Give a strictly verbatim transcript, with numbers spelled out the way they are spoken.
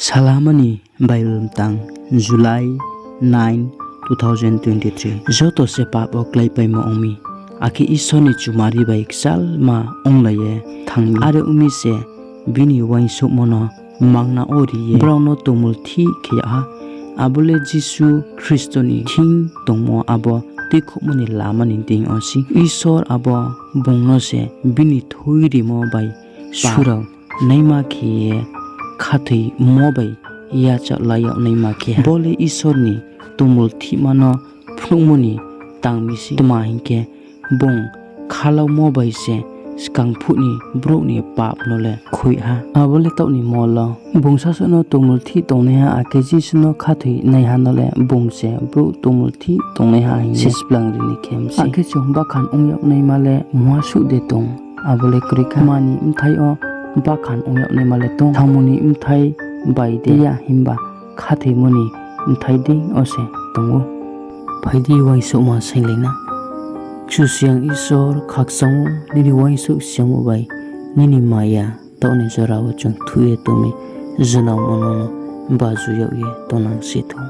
Salama ni Bible mtang, July nine, two thousand twenty-three. Joto se pap wo kláipaimo ong mi, akhe Isor ni chumari bai kchalma onglai ye thanng mi. Are ong mi se bini uaingsouhmo no mangna wo ri ye brao no tongmulthih khe yag ha. Abo le Jisu Khristo ni thing tongmo abo tuikhouhmo ni lama ni deing yo sei. Isor abo bung no se bini thui rimo bai pa surao naima khe ye khathoimo bai yachaoh la yag naima khe ha. Bo le Isor ni tongmulthihma no phnuhmo ni tang mi sei. Tma hing khe, bung khalaumo bai se skang phuh ni brouh ni pap no le khui ha. Abo le taoh ni mol wo, bung sasaoh no tongmulthih tongnaiha akhe Jisu no khathoinaiha no le bung se brouh tongmulthih tongnaiha hing ye se splang ri ni khe mi sei. Akhe chung bakhan ong yag naima le muha suh de tong? Abo le kroi kha. Tma ni bthai yo bakhan ong yag naima le tong? Samung ni bthai bai de ya, himba khathoimo ni bthai deing yo se tong ou. Phai di, uaingsouhma sainglai na. Kchusoyang Isor, khakchang ou nini uaingsouh siyamo bai nini maya taoh ni jora wo chung thuih ye tong mi, jnaomo no no baju yag ye tongnang si thou.